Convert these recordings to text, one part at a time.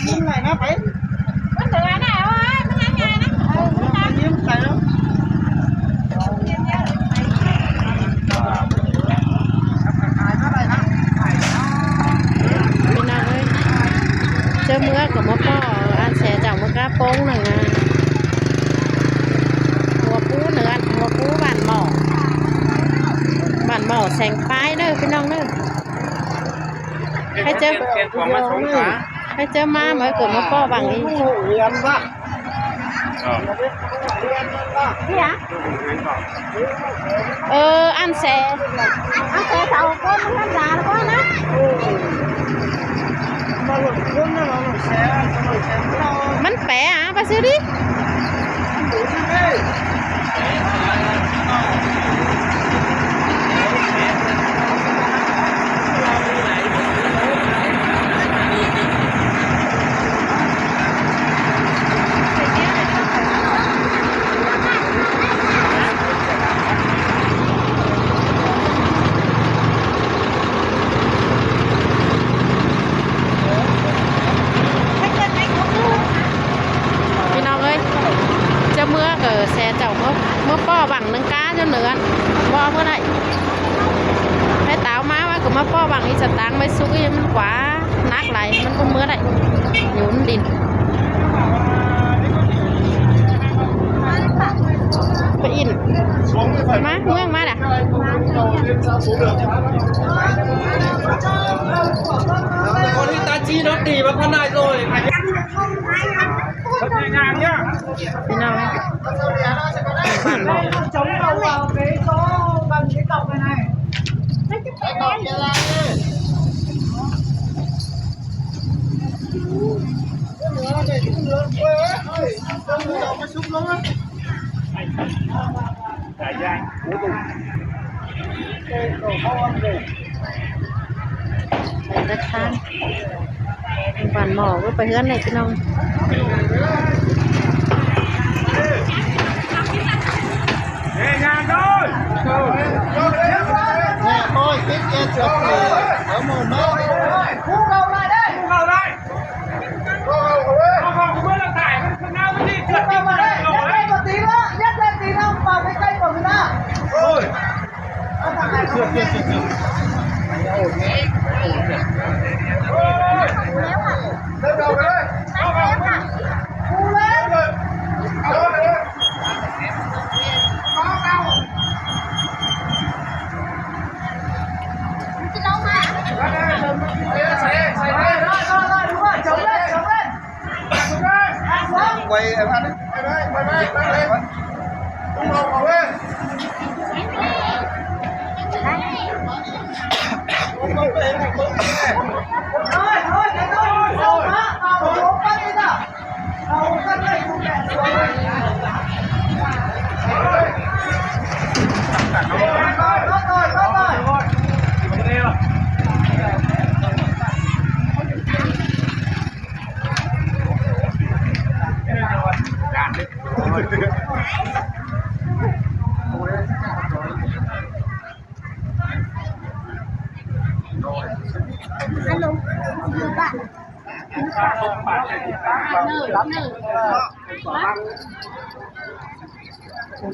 ມັນໄຫຼນະ ໄປ ມັນເຫຼືອນະ ໂອ້ຍ ມັນຍັງໄງນະ ເອີ ມັນຕາມ ໄປນຳ ໄປນຳ ພີ່ນ້ອງເອີຍ ເຈົ້າເມືອກໍມາພໍ້ອັນແຊເຈົ້າມາກະໂປງໜຶ່ງນະ ຫົວປູເໜືອ ຫົວປູບ້ານໝໍ້ ບ້ານໝໍ້ແສງປາຍເດີພີ່ນ້ອງເດີ. ໃຫ້ເຈົ້າ ໃຫ້ເຈົ້າມາ ມາເກີດມາພໍ້ບັງອີກ ເອີ ອັນແຊ ອັນແຊເຂົາຄົນທຳດາແລ້ວບໍ່ນະ ມັນແປອາ ໄປຊື້ດິ. ພີ່ນ້ອງເອີຍ ເຈົ້າເມືອກໍແຊເຈົ້າເມືອ ເມືອປໍ້ບັງໜຶ່ງກາຈົນເໜືອນ ບໍ່ເມືອໄດ້ ໃຫ້ຕາວມາວ່າກໍມາປໍ້ບັງອີກສະຕາງໄວ້ສຸກອີກ ມັນກວ່າໜັກຫຼາຍ ມັນບໍ່ເມືອໄດ້ ຢູ່ມັນດິນ ໄປອິນ ມາ ເມືອງມາດະ ຄົນທີ່ຕາຈີ່ເນາະ ດີມາຂະໜາດເລີຍ ພີ່ນ້ອງ ບ້ານເຮົາ ໄປທາງບ້ານໝໍ້ ໄປເຮືອນເລີຍພີ່ນ້ອງ ແມ່ນ້ອຍ ຕິດເອດກັບເອົາໝໍ້ມາ ຜູ້ເຂົ້າໄດ້ ຜູ້ເຂົ້າໄດ້. ໄວ ໄວ ໄວ ໄວ ໄວ ໄວ ໄວ.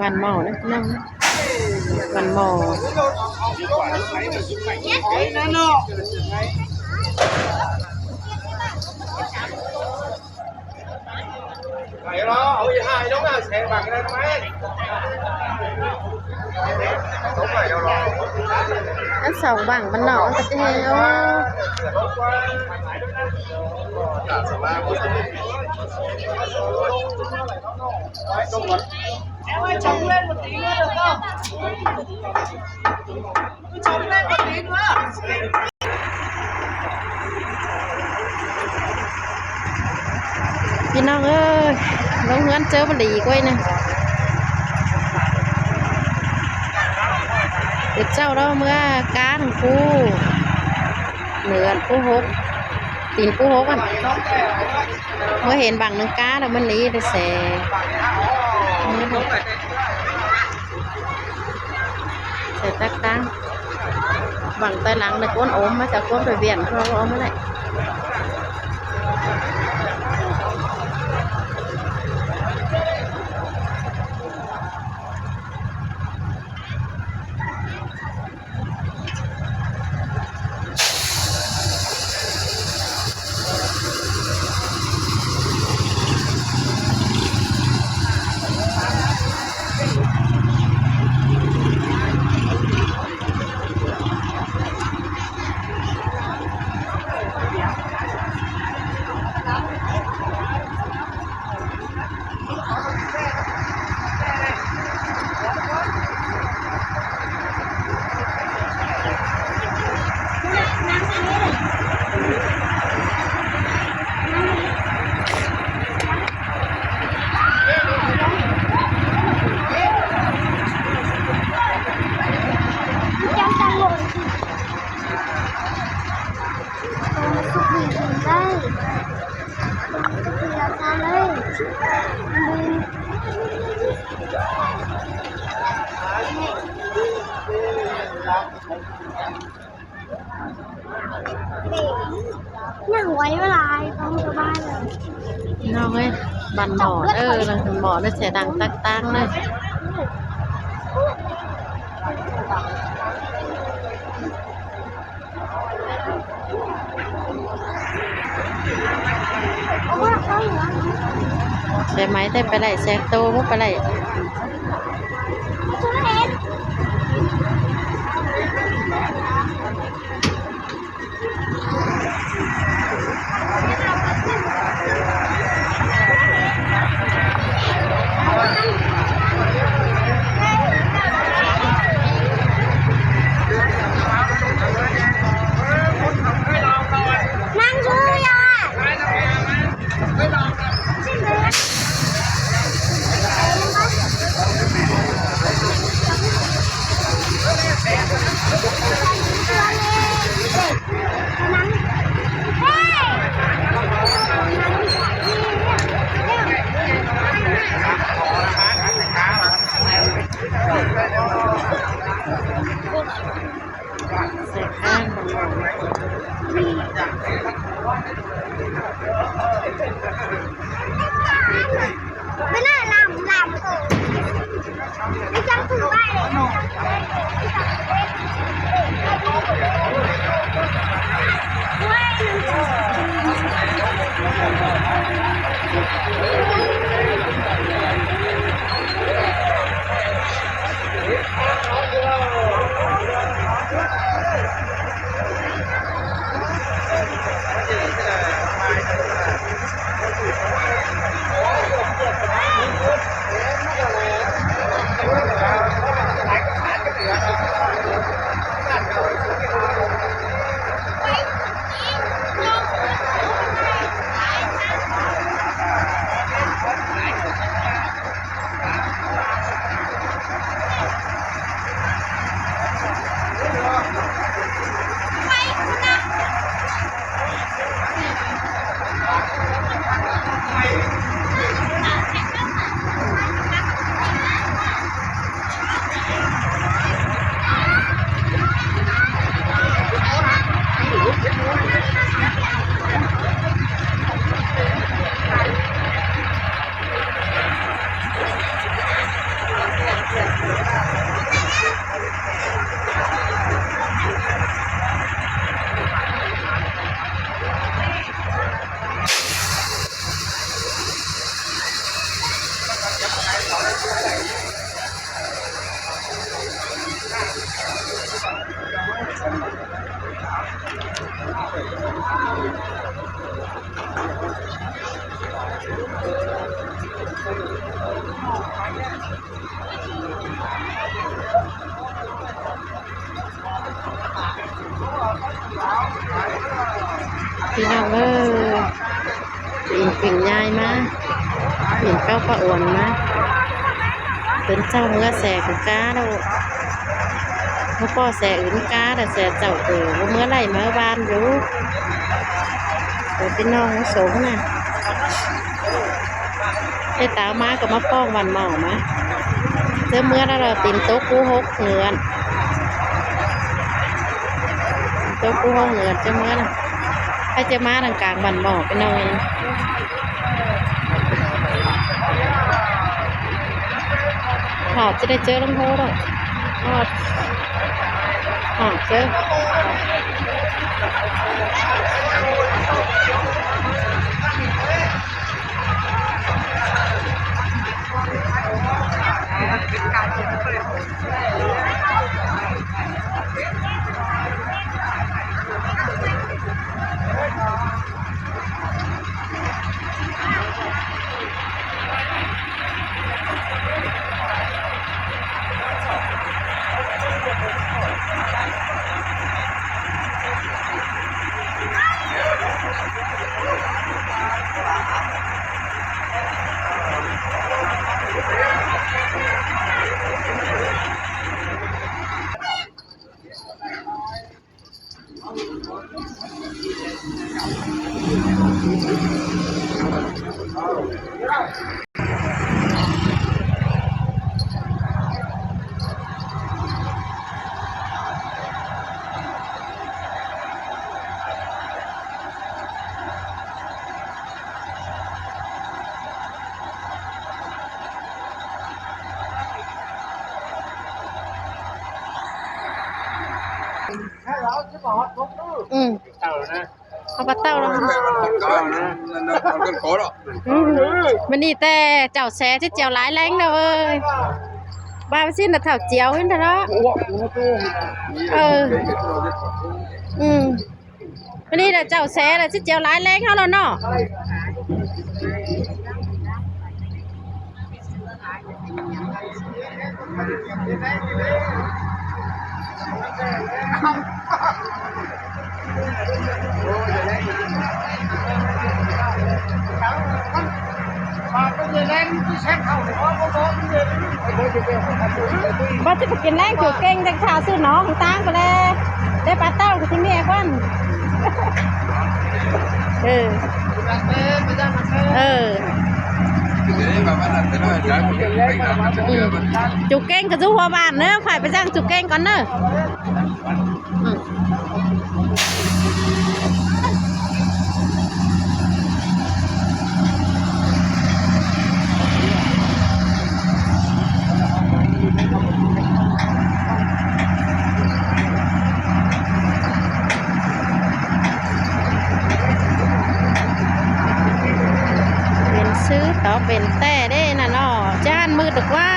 ບ້ານໝໍ້ເນາະ ບ້ານໝໍ້. ອັນສອງບັ້ງມັນເນາະ ມັນກໍຈະແຮງ ໂອ້. ພີ່ນ້ອງເອີຍ ລົງເຮືອນເຈີບໍ່ດີກວ່ານີ້ນະ. ເປັນເຈົ້າລາວເມືອການພູເໜືອນພູຫົກ ຕີນພູຫົກຫັ້ນ ເມື່ອເຫັນບັ້ງໜຶ່ງກາແລ້ວມັນໜີໄປແສ ໃສ່ຕັກຕາມ ບັ້ງໃຕ້ຫຼັງນະ ກົ້ນອົມມາຈາກກົ້ນໄປວຽນ ເຂົາເອົາມາໄດ້. ຍັງໄວ້ເວລາຕ້ອງສະບາຍເລີຍ ພີ່ນ້ອງເອີຍ. ບັ້ນໝໍ້ເດີ ບັ້ນໝໍ້ເດີ ສຽງດັງຕັກຕັງເລີຍ. ແຊໄມ້ແຕ່ໄປໄລ່ແຊໂຕບໍ່ໄປໄລ່. ພີ່ນ້ອງເອີຍ ປີນ ປີນຍ້າຍມາ ປີນເຂົ້າປ່າອວນມາ ຕື່ນເຊົ້າເມືອແຊກະກ້າແລ້ວ ບໍ່ພໍແຊອື່ນກ້າແລ້ວ ແຊເຈົ້າເອີ ບໍ່ເມືອໄລ່ເມືອບ້ານຢູ່ ເອີ ພີ່ນ້ອງສົງນະ. ໄດ້ຕາມາກໍມາປ້ອງບ້ານເໝົາມາ ເຈົ້າເມືອແລ້ວ ຕີນຕົກກູຫົກເໜືອນ ຕົກກູຫົກເໜືອນ ເຈົ້າເມືອນະ ໃຜຈະມາທາງກາງບ້ານເໝົາ ພີ່ນ້ອງເອີຍ ຫາຈະໄດ້ເຈີລົງໂທດອກ ຫາ ຫາເຈີ. ເ ອືມ ເອົາປາເຕົ້າລະ ອືມ ມື້ນີ້ແຕ່ເຈົ້າແຊຊິຈຽວຫຼາຍແຮງເດີເວີຍ ວ່າຊິນະເຖົ້າຈຽວຫັ້ນເນາະ ເອີ ອືມ. ມື້ນີ້ລະເຈົ້າແຊລະຊິຈຽວຫຼາຍແຮງເຮົາລະເນາະ ວ່າຊິໄປກິນແລງຢູ່ເກັ່ງ ຈັ່ງຖ້າຊື້ໜອງຕ່າງໄປແລ້ວ ໄດ້ປາເຕົ້າກໍຊິມີແອກວັນ ເອີ ເອີ ອືມ ຈຸເກັ່ງກໍຢູ່ຫົວບ້ານເດີ ຂ້ອຍໄປສັ່ງຈຸເກັ່ງກ່ອນເດີ. ອືມ ເປັນຊື່ຕໍ່ເປັນແຕ່ເດ້ນະເນາະ ຢ້ານມືດກວ່າ.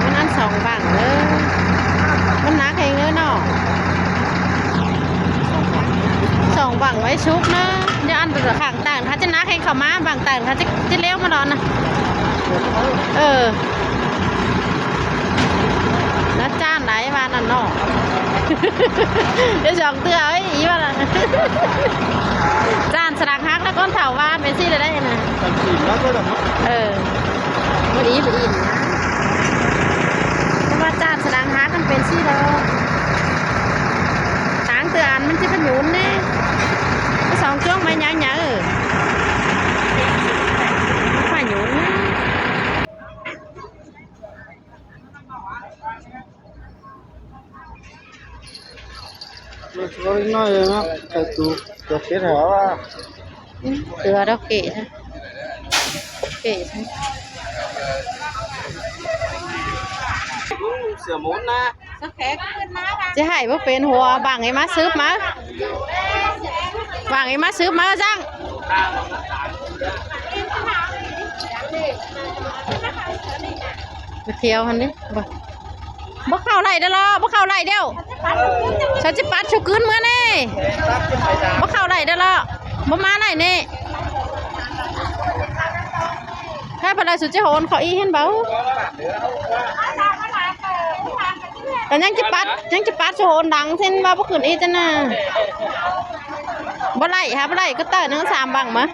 ມັນອັນສອງບັ້ງເດີ ມັນໜັກແຮງເດີເນາະ ສອງບັ້ງໄວ້ສຸກເນາະ ຢ່າອັນຂ້າງຕ່າງ ຖ້າຈະໜັກແຮງເຂົ້າມາ ບັ້ງຕ່າງ ຖ້າຈະ ຈະເລວມາດອນນະ ເອີ. ແລ້ວຈານໄດ້ວ່ານັ້ນເນາະ ໄດ້ສອງເທື່ອເອີຍ ອີວ່າລະ ຈານສະດັງຫັກແລ້ວ ຄົນເຖົ້າວ່າແມ່ນຊີ້ລະໄດ້ນະ ເອີ ບໍ່ອີ່ບໍ່ອີ່ນະ ເພາະວ່າຈານສະດັງຫັກມັນເປັນຊີ້ດອກ ຕ່າງເທື່ອອັນມັນຊິເປັນຫຍຸນເດ້ ສອງຊ່ວງໄມ້ໃຫຍ່ໆ ໄມ້ຫຍຸນ. ເລັກນ້ອຍເນາະ ໄກ່ຕູກ ຕົວເປັດຫາວ່າ ອືມ ເຫຼືອດອກເກະ ເກະ ເສືອໝູນນະ ຊິໃຫ້ບໍ່ເປັນຫົວ ບັງໃຫ້ມາຊຶບມາ ບັງໃຫ້ມາຊຶບມາ ຊ່າງ ໄປທ່ຽວຫັ້ນເດ້ ບໍ່ ບໍ່ເຂົ້າໄລ່ເດີ້ເລາະ ບໍ່ເຂົ້າໄລ່ເດີ້ ເຂົາຊິປັດສູ່ຄືນເມືອນີ້ ບໍ່ເຂົ້າໄລ່ເດີ້ເລາະ ບໍ່ມາໄລ່ນີ້ ແທ້ ພະລາສຸຈິໂຫນເຂົາອີ່ຫັ້ນເບົາ ກໍຍັງຈະປັດ ຍັງຈະປັດສູ່ໂຫນດັງເຊັ່ນວ່າບໍ່ຂຶ້ນອີກຈັ່ງນະ ບໍ່ໄລ່ຫາ ບໍ່ໄລ່ກໍເຕີໜຶ່ງສາມບັງມາ.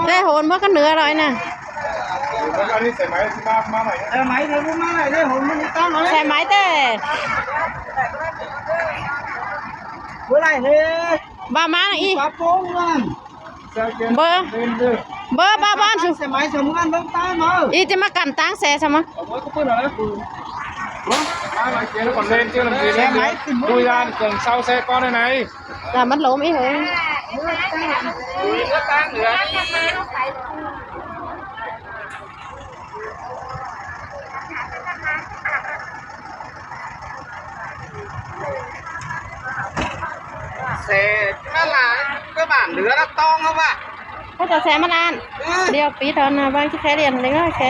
ໄດ້ໂຫນບໍ່ກັນເໜືອລອຍນະ ອັນນີ້ສາຍໄໝຊິມາ ມາໃໝ່ ສາຍໄໝເດີ ມາໃໝ່ເດີ ໂຫນມັນຕັ້ງເອົາ ສາຍໄໝແຕ່ ບໍ່ໄດ້ເດ້ ວ່າມາອີກ ປາໂປ່ງນັ້ນ ເບີ ເບີ ບ້ານ ສາຍໄໝ ສາຍໝູ ອັນເບິ່ງຕາມເອົາ ອີຈະມາກັນຕາງແສຊະມະ ເອົາເບີກໍເປີດເອົານະ ເບິ່ງ ມາຫຼາຍເກມກ່ອນເລ່ນ ເຈົ້າລຳດີເລ່ນ ສາຍໄໝ ເດືອນ ເດືອນເຊົາແຊກ່ອນໄດ້ໄໝ ແຕ່ມັນລົ້ມອີກເຮີ້ຍ ແຊມາຫຼາຍ ກໍບ້ານເຫຼືອລະຕ້ອງເຮົາວ່າ ເຂົາເຈົ້າແຊມາລ້ານ ເອີ ດຽວປິດເອົານະ ບາງທີແຄລຽນເດັກນ້ອຍແຊ